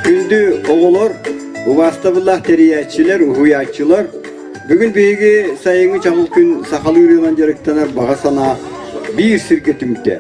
Күндү оҕолор, убаастабыллаах тэрийээччилэр, уһуйааччылар, бүгүн биһиги сайыҥҥы чаҕыл күн сахалыы ырыанан дьарыктанар баҕа санаа биир сиргэ түмтэ.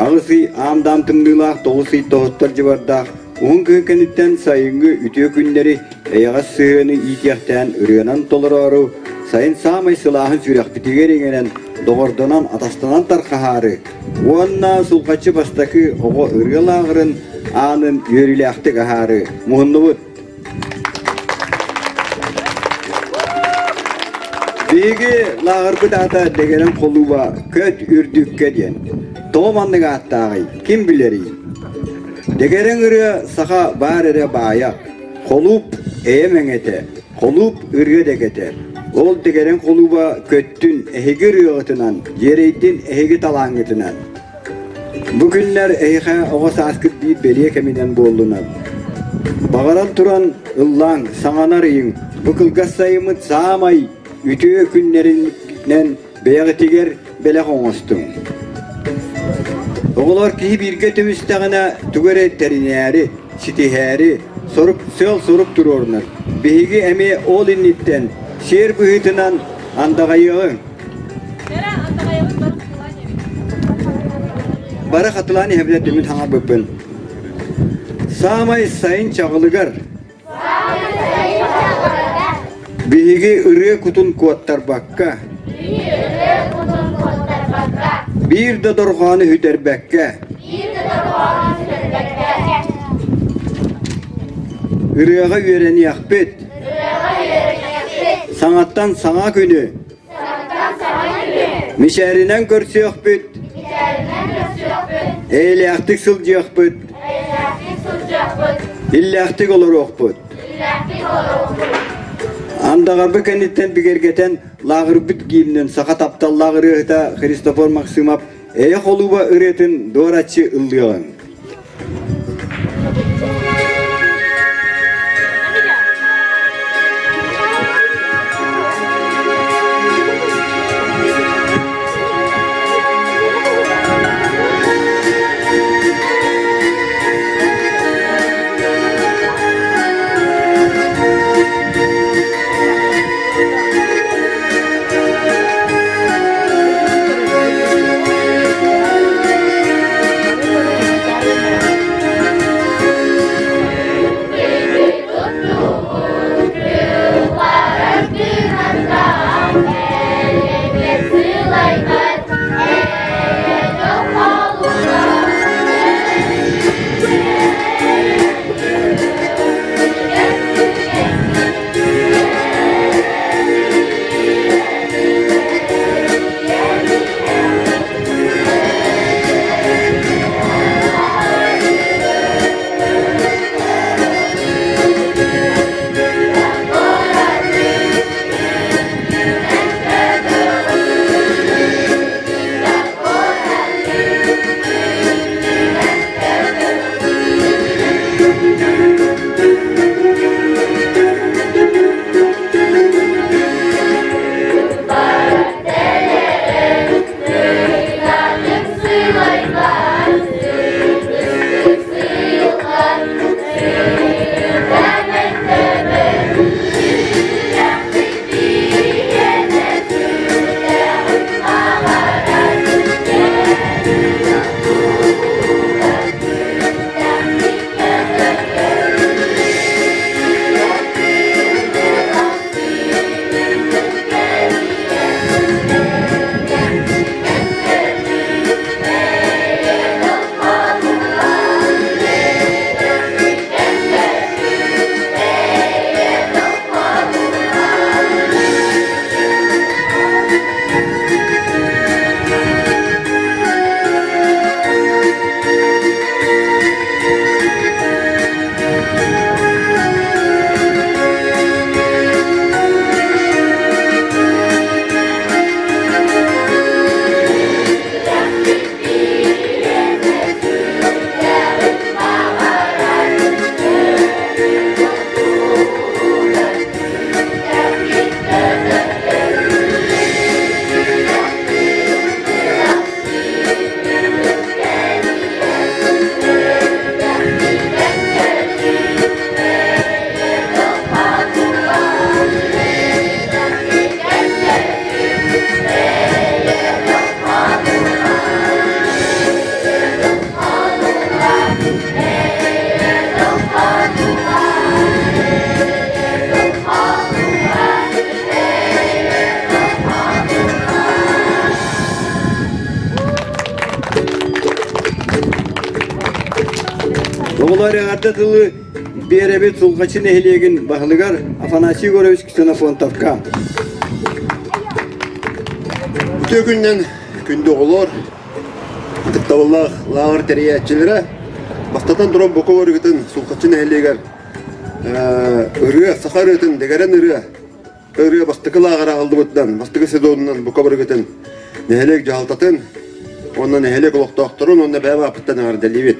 Аҕыс ый аам-даам тымныылаах, тоҕус ый тоһуттар дьыбардаах уһун кыһын кэнниттэн сайыҥҥы үтүө күннэри эйэҕэс сыһыаны иитиэхтээн ырыанан толороору, сайын саамай сылааһын сүрэхпитигэр иҥэрэн, доҕордонон, атастанан тархаһаары уонна сулҕаччы бастакы оҕо ырыа лааҕырын аанын үөрүүлээхтик аһаары муһуннубут. Биһиги лааҕырбыт аата Дэгэрэн холууба Көт үрдүккэ диэн. Тоҕо маннык ааттааҕый, ким билэрий? Дэгэрэн ырыа саха баар эрэ баайа. Холууп эйэ мэҥэтэ, холууп ырыа дэгэтэ. Ол дэгэрэн холууба көттүн эһиги ырыаҕытынан, дьиэрэйдин эһиги талааҥҥытынан. Бу күннэр эһиэхэ оҕо сааскыт биир бэлиэ кэминэн буоллунар. Баҕаран туран ыллааҥ, саҥаны арыйыҥ. Бу кылгас сайыммыт саамай үтүө күннэринэн бэйэҕитигэр бэлэх оҥостуҥ. Оҕолор киһи бииргэ түмүстэҕинэ тугу эрэ тэринээри, ситиһээри сорук, сыал-сорук туруорунар. Биһиги эмиэ ол инниттэн сиэр быһыытынан андаҕайыаҕыҥ. Бары хатылаан иһэбинэ түмүн хаҥарбыппын. Саамай сайын чаҕылыгар Биһиги ырыа кутун куоттарбакка, биир да дорҕоону сүтэрбэккэ, ырыаҕа үөрэниэхпит, саҥаттан саҥа күнү Мичээринэн көрсүөхпүт, эйэлээхтик сылдьыахпыт, иллээхтик олоруохпут. Андаҕарбы кэнниттэн бигэргэтэн лааҕырбыт гимнин саха тапталлаах ырыаһыта Христофор Максимов «Эйэ холууба» ырыатын дуораччы ыллыаҕыҥ. Оҕолор эҕэрдэ тылы биэрэбит Сулҕаччы нэһилиэгин баһылыгар Афанасий Егорович Ксенофонтовка. Үтүө күнүнэн күндү оҕолор, ытыктабыллаах лааҕыр тэрийээччилэрэ, бастатан туран бука барыгытын Сулҕаччы нэһилиэгэр ырыа, саха ырыатын дэгэрэн ырыа ырыа бастакы лааҕыра аһыллыбытынан, бастакы сезонунан бука барыгытын нэһилиэк дьаһалтатын уонна нэһилиэк олохтоохторун уонна бэйэм ааппыттан эҕэрдэлиибит.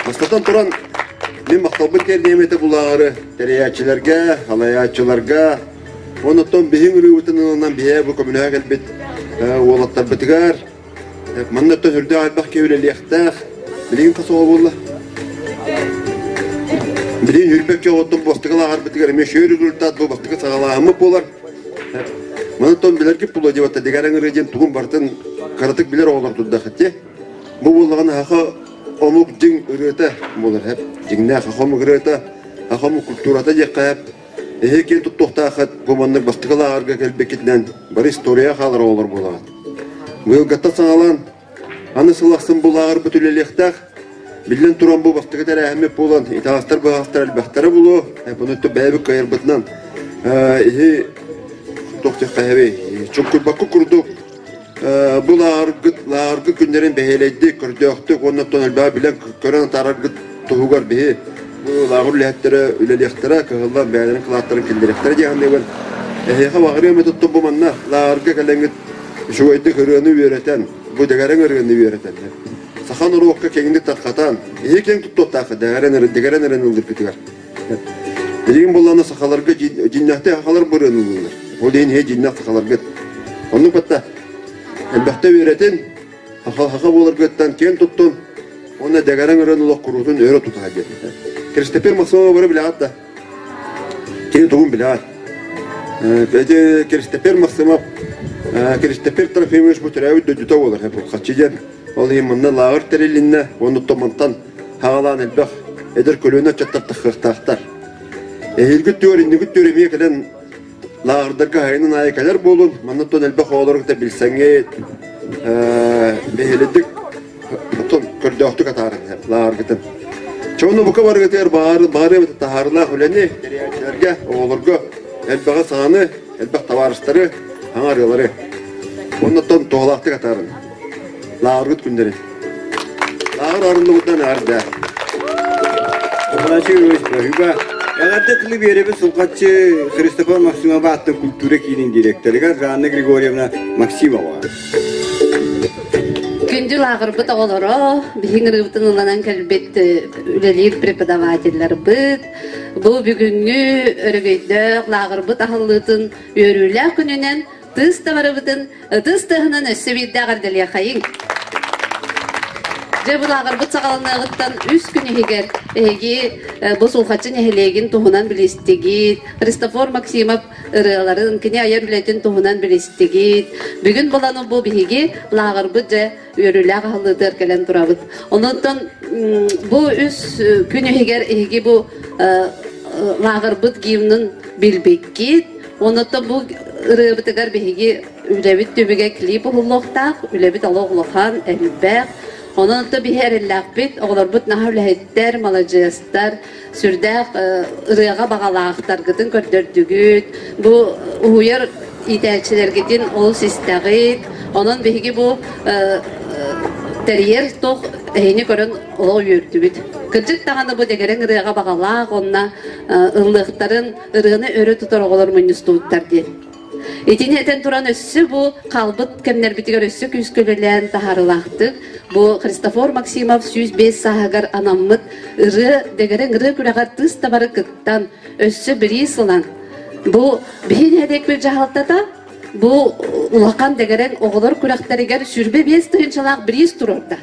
Бастатан туран, мин махталбын тиэрдиэм этэ бу лааҕыры тэрийээччилэргэ, салайааччыларга, оннуттан биһиҥ ырыабытын ылынан биһиэ бу көмөлөһө кэлбит уолаттарбытыгар Манна өттөн үрдээх элбэх киһи үлэлиэхтээх. Билигин хас оҕо буолла? Билигин үрбэккэ оҕоттон бастакы лааҕырбытыгар эмиэ шөөр результат бу бастакы саҕалааһыммыт буолар. Манан билэргит буолуо диэбэтэ дигэр ыҥырыы диэн тугун барытын кыратык билэр оҕолор турдахыт дии. Бу буоллаҕына саха омук дьиҥ ырыата буолар хэп. Дьиҥнээх саха омук ырыата, саха омук культурата диэххэ хэп. Эһиги киэн туттуохтааххыт бу маннык бастакы лааҕырга кэлбиккитинэн бары история хаалар оҕолор буолаҕыт. Быйылгаттан саҕалаан аны сыл ахсын бу лааҕырбыт үлэлиэхтээх. Биллэн туран бу бастакы тэрээһиммит буолан итэҕэстэр быһаҕастар элбэхтэрэ буолуо. Бұны бэйэбит кыайарбытынан иһи туох диэххэ чуҥкуйбакка курдук бу лааҕыргыт лааҕыргыт күннэрин бэһиэлэйдик, көрдөөхтүк уонна оттон элбэҕи билэн көрөн атаараргыт туһугар биһи бу лааҕыр үлэһиттэрэ үлэлиэхтэрэ, кыһыллар бэйэлэрин кылааттарын киллэриэхтэрэ диэн саныыбын. Эһиэхэ баҕарыам этэ оттон бу манна лааҕырга кэлэҥҥит үчүгэйдик ырыаны үөрэтэн, бу дэгэрэҥ ырыаны үөрэтэн, саха норуокка киэҥник тарҕатан, эһиги киэҥ туттуохтааххыт дэгэрэҥ дэгэрэҥ ырыаны ыллыргытыгар. Билигин буоллаҕына сахаларга дьиннэхтэ сахалар бырыан ыллылар. Ол иһин иһэ дьиннэх сахаларгыт. Оннук батта элбэхтэ үөрэтин, саха буоларгыттан киэн туттун, уонна дэгэрэҥ ырыан олох куруутун өрө тутаһа диэн. Кристопер Максимова бары билэҕит да? Кини тугун билэҕит? Эти Кристопер Максимов, Кристопер Трофимович бу төрөөбүт дойдута буолар, хаччы диэн. Ол иһин манна лааҕыр тэрилиннэ, уонна мантан хаҕалаан элбэх эдэр көлүөнэ ыччаттар таххыахтаахтар. Эһиилгит түөр, иннигит түөр эмиэ кэлэн лааҕырдарга айанын аайы кэлэр буолун, манна элбэх оҕолору кытта билсэҥҥит, бэһиэлэйдик оттон көрдөөхтүк атаарыҥ лааҕыргытын. Чону бука барыгытыгар баҕарыам таһаарыылаах үлэни тэрийээччилэргэ, оҕолорго элбэҕи саҥаны, элбэх табаарыстары, саҥа ырыалары. Оннуттан туһалаахтык атаарыҥ. Лааҕыргыт күннэрин. Лааҕыр арыллыбытынан эҕэрдэ. Афанасий Иванович спасибо. Эҕэрдэ тылы биэрэбит Сулҕаччы Христофор Максимов ааттан культура киинин директорыгар Жанна Григорьевна Максимова. Күндү лааҕырбыт оҕолоро, биһиҥ ырыыбытын ыланан кэлбит үлэлиир преподавателларбыт, бу бүгүҥҥү өрөгөйдөөх лааҕырбыт аһыллыытын үөрүүлээх күнүнэн тыыс да барыбытын ытыс тыаһынан өссө биирдэ эҕэрдэлиэхэйиҥ. Дьэ, бу лааҕырбыт саҕаланыаҕыттан үс күн иһигэр эһиги бу Сулҕаччы нэһилиэгин туһунан билистигит, Христофор Максимов ырыаларын, кини айар үлэтин туһунан билистигит. Бүгүн буланы бу биһиги лааҕырбыт дьэ үөрүүлээх аһыллыытыгар кэлэн турабыт. Онон бу үс күн иһигэр эһиги бу лааҕырбыт гимнын билбиккит. Онон бу ырыабытыгар биһиги үлэбит түмүгэ клип уһуллуохтаах, үлэбит олох улахан, элбэх. Онон биһи эрэллээхпит, оҕолорбут наһаа үлэһиттэр, маладьыастар, сүрдээх ырыаҕа баҕалаахтаргытын көрдөрдүгүт. Бу уһуйар иитээччилэргитин олус истэҕит. Онон биһиги бу тэрийэр туох эһини көрөн олох үөрдүбүт. Кырдьык даҕаны бу дэгэрэҥ ырыаҕа баҕалаах уонна ыллыахтарын ырыаны өрө тутар оҕолор мунньустубуттар диэн. Итини этэн туран өссө бу хаалбыт кэмнэрбитигэр өссө күүскэ үлэлээн таһаарыылаахтык бу Христофор Максимов 105 сааһыгар анаммыт ырыа дэгэрэҥ ырыа күрэҕэр тыыс табары кыттан өссө бириис ылан бу биһи нэһилиэкпит дьаһалтата бу улахан дэгэрэҥ оҕолор күрэхтэригэр 25 тыһыынчалаах бириис туруорда.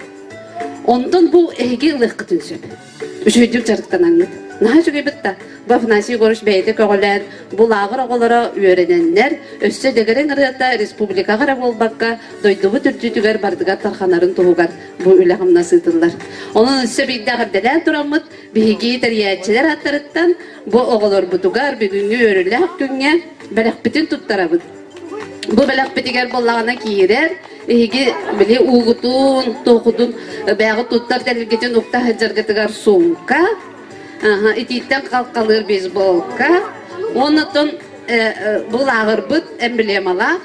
Онтон бу эһиги ылыаххытын сөп. Үчүгэйдик дьарыктанаҥҥыт. Наһаа үчүгэйбит да. Бу Афанасий Егорович бэйэтэ көҕүлээн, бу лааҕыр оҕолоро үөрэнэннэр, өссө дэгэрэҥ ырыата республикаҕа эрэ буолбакка, дойдубут үрдүтүгэр барытыгар тарханарын туһугар бу үлэ-хамнас ыытыллар. Онон өссө биирдэ эҕэрдэлээн тураммыт, биһиги тэрийээччилэр ааттарыттан бу оҕолорбутугар бүгүҥҥү үөрүүлээх күҥҥэ бэлэхпитин туттарабыт. Бу бэлэхпитигэр буоллаҕына киирэр. Эһиги били уугутун, туохутун бэйэҕит туттар тэрилгитин укта сылдьаргытыгар суумка, итииттэн халкалыыр бейсболка, уоннаттан бу лааҕырбыт эмблемалаах,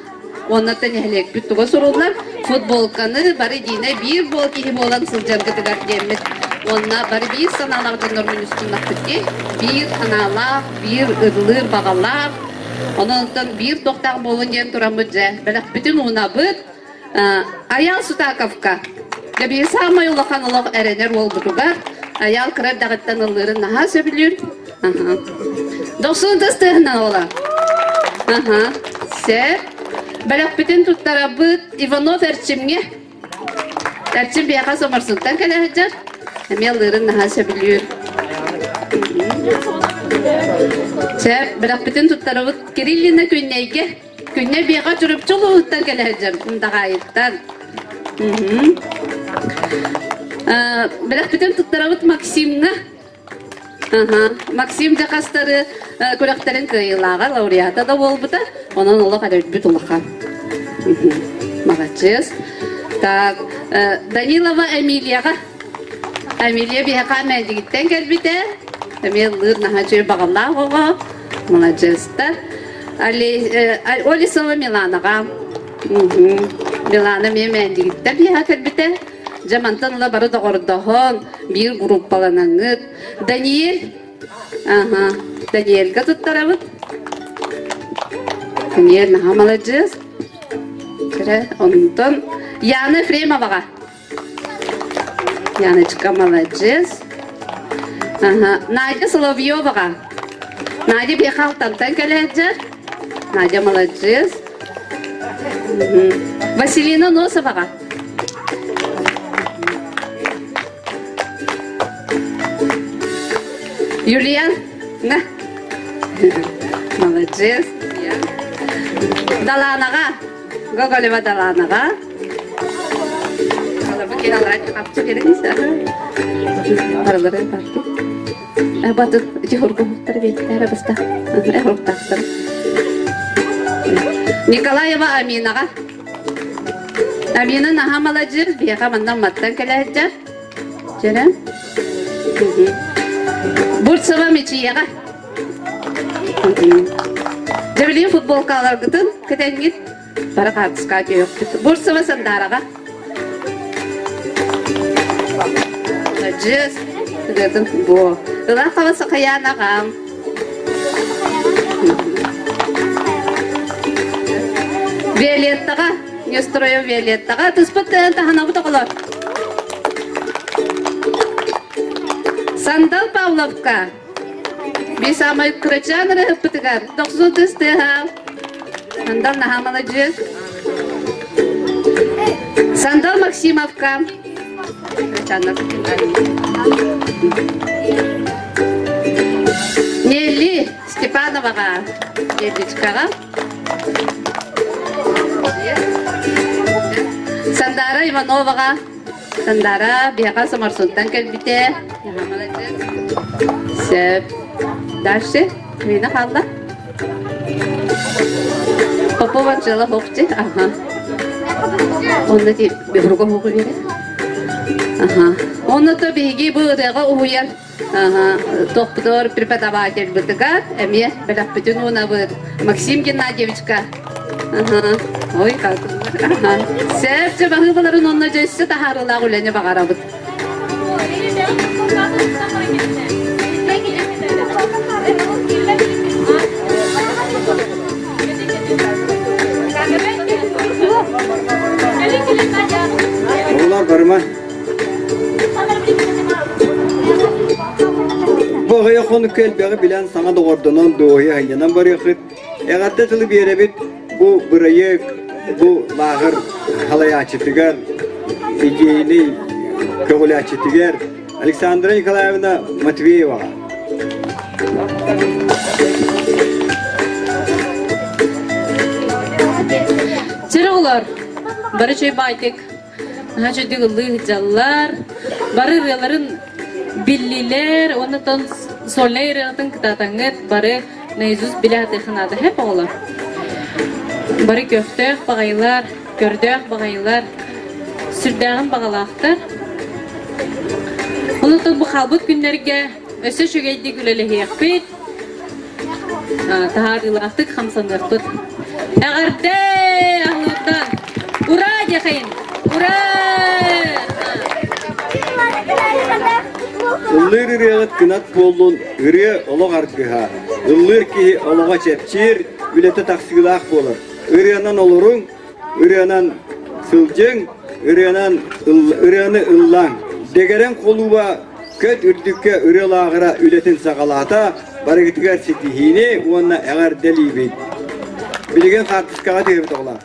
уоннаттан нэһилиэкпит туга суруллар, футболканы бары диинэ биир буол киһи буолан сылдьаргытыгар диэммит уонна бары биир санаалаах дьоннор мунньустуннахпыт дии, биир санаалаах, биир ыллыыр баҕалаах, Онон биир тохтоох буолун диэн тураммыт дьэ бэлэхпитин уунабыт. Айаал Сутаковка. Дьэ саамай улахан олох эрэнэр уолбутугар Айаал кыра эрдэҕиттэн ыллыырын наһаа сөбүлүүр. Дохсун тыстыһынан ола. Аха. Сэр. Бэлэхпитин туттарабыт Иванов Эрчимҥэ. Эрчим биэхэ Соморсунтан кэлэ сылдьар. Эмиэ ыллыырын наһаа сөбүлүүр. Сөп, бэлэхпитин туттарабыт Кириллина Күннэйгэ. Күннэй биэхэ Чурапчы улууһуттан кэлэ сылдьар, Мындаҕаайыттан. Бэлэхпитин туттарабыт Максимҥа. Максим дьахастары күрэхтэрин кыайыылааҕа, лауреата да буолбута. Онон олох эрэлбит улахан. Маладьыас. Так, Данилова Эмилияҕа. Эмилия биһиэхэ Мээндигиттэн кэлбитэ. Эмиэ ыллыыр наһаа үчүгэй баҕалаах оҕо. Маладьыастар. Олесова Миланаҕа. Милана эмиэ Мээндигиттэн биһиэхэ кэлбитэ. Дьэ мантан ыла бары доҕордоһон, биир группаланаҥҥыт. Даниэль, аха, Даниэльга туттарабыт. Даниэль наһаа маладьыас. Кэрэ, онтон Яна Ефремоваҕа. Яночка маладьыас. Аха, Надя Соловьеваҕа. Надя биэхэ Алтантан кэлээдьэр. Надя маладьыас. Василина Носоваҕа. Юлиан, на. Молодец. Даланаҕа. Гоголева Даланаҕа. Батыт дьуһургуһуттар биэттэр абыста. Эһуртахтар. Николаева Аминаҕа. Амина наһаа маладьыас, биһиэхэ манна Маттан кэлээччэр. Дьэрэ. Бурцева Мичияҕа. Дьэ билигин футболкаларгытын кэтэҥҥит бары хаартыскаҕа түһүөхпүт. Бурцева Сандаараҕа. Маладьыас. Ырыатын бу. Ылаахаба Сахайаан аҕам. Виолеттаҕа, Нестрою Виолеттаҕа тыспыт таһынабыт оҕолор. Сандал Павловка би самай кырачаан ырыһыппытыгар дохсун тыс тыаһа. Сандал наһаа маладьыас. Сандал Максимовка Нелли Степановаҕа, Нелличкаҕа. Сандара Ивановаҕа. Сандара биһиэхэ Соморсунтан кэлбитэ. Сөп. Дальше. Мина хаалла. Попова Анжела Хохти. Ага. Онно ти бихруга хоҕу бере. Аха. Онно то биһиги бу ырыаҕа уһуйар тохтор преподавательбытыгар эмиэ бэлэхпитин уунабыт Максим Геннадьевичка. Аха. Ой, как. Аха. Сөп, баһыыбаларын онно дьөссө таһаарыылаах үлэни баҕарабыт. Оҕолор барыма. Бу аҕыйах хонукка элбэҕи билэн саҥа доҕордонон дуоһуйа айанан барыахыт. Эҕэрдэ тылы биэрэбит бу бырайыак бу лааҕыр халайааччытыгар, идейный көҕүлээччитигэр Александра Николаевна Матвееваҕа. Сир оҕолор, бары чөй баайтык, наһаа чөйдүк ыллыы сылдьаллар, бары ырыаларын биллилэр, уонна сольнай ырыатын кытаатаҥҥыт бары наизусть билэ сатыахха наада, хэп оҕолор. Бары көхтөөх баҕайылар. Көрдөөх баҕайылар, сүрдээҕин баҕалаахтар. Онон бу хаалбыт күннэргэ өссө үчүгэйдик үлэлэһиэхпит, таһаарыылаахтык хамсаныахпыт. Эҕэрдэ аһылыктан! Ура диэхэйин! Ура! Ыллыыр ырыаҕыт кынат буоллун, ырыа олох аргыһа. Ыллыыр киһи олоҕо чэпчиир, үлэтэ тахсыылаах буолар. Ырыанан олоруҥ, ырыанан сылдьыҥ, ырыанан ырыаны ыллааҥ. Дэгэрэҥ холууба көт үрдүккэ ырыалааҕыра үлэтин саҕалаата, барыгытыгар ситиһиини уонна эҕэрдэлиибит. Билигин хаартыскаҕа түһэбит оҕолоор.